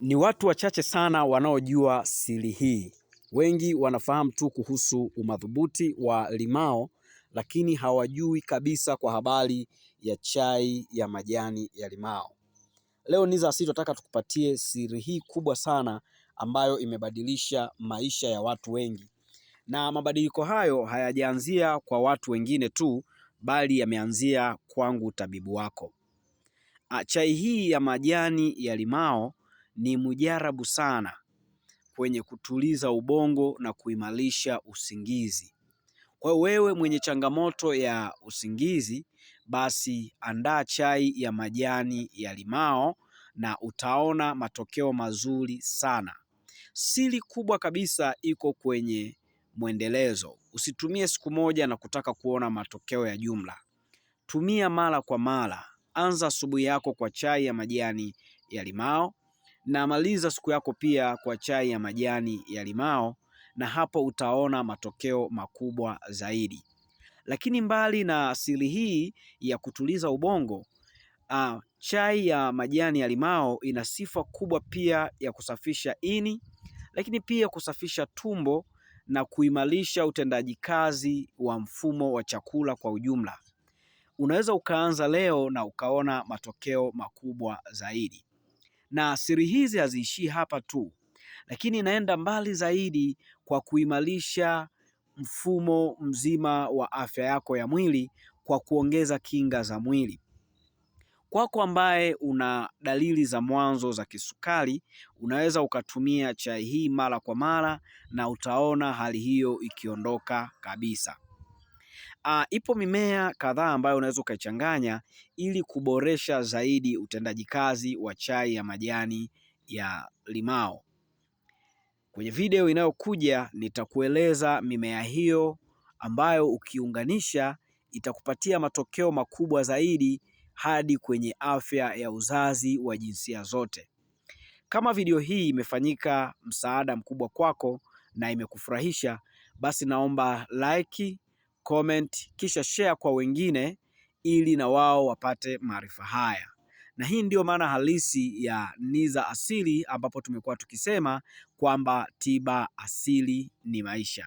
Ni watu wachache sana wanaojua siri hii. Wengi wanafahamu tu kuhusu umadhubuti wa limao, lakini hawajui kabisa kwa habari ya chai ya majani ya limao. Leo Niza Asili tunataka tukupatie siri hii kubwa sana ambayo imebadilisha maisha ya watu wengi, na mabadiliko hayo hayajaanzia kwa watu wengine tu, bali yameanzia kwangu, tabibu wako. Chai hii ya majani ya limao ni mujarabu sana kwenye kutuliza ubongo na kuimarisha usingizi. Kwa hiyo wewe mwenye changamoto ya usingizi, basi andaa chai ya majani ya limao na utaona matokeo mazuri sana. Siri kubwa kabisa iko kwenye mwendelezo. Usitumie siku moja na kutaka kuona matokeo ya jumla. Tumia mara kwa mara. Anza asubuhi yako kwa chai ya majani ya limao na maliza siku yako pia kwa chai ya majani ya limao, na hapo utaona matokeo makubwa zaidi. Lakini mbali na asili hii ya kutuliza ubongo, chai ya majani ya limao ina sifa kubwa pia ya kusafisha ini, lakini pia kusafisha tumbo na kuimarisha utendaji kazi wa mfumo wa chakula kwa ujumla. Unaweza ukaanza leo na ukaona matokeo makubwa zaidi. Na siri hizi haziishii hapa tu, lakini inaenda mbali zaidi kwa kuimarisha mfumo mzima wa afya yako ya mwili kwa kuongeza kinga za mwili. Kwako ambaye una dalili za mwanzo za kisukari, unaweza ukatumia chai hii mara kwa mara na utaona hali hiyo ikiondoka kabisa. Ipo mimea kadhaa ambayo unaweza ukaichanganya ili kuboresha zaidi utendaji kazi wa chai ya majani ya limao. Kwenye video inayokuja nitakueleza mimea hiyo ambayo ukiunganisha itakupatia matokeo makubwa zaidi hadi kwenye afya ya uzazi wa jinsia zote. Kama video hii imefanyika msaada mkubwa kwako na imekufurahisha, basi naomba like, comment, kisha share kwa wengine ili na wao wapate maarifa haya. Na hii ndiyo maana halisi ya Niza Asili, ambapo tumekuwa tukisema kwamba tiba asili ni maisha.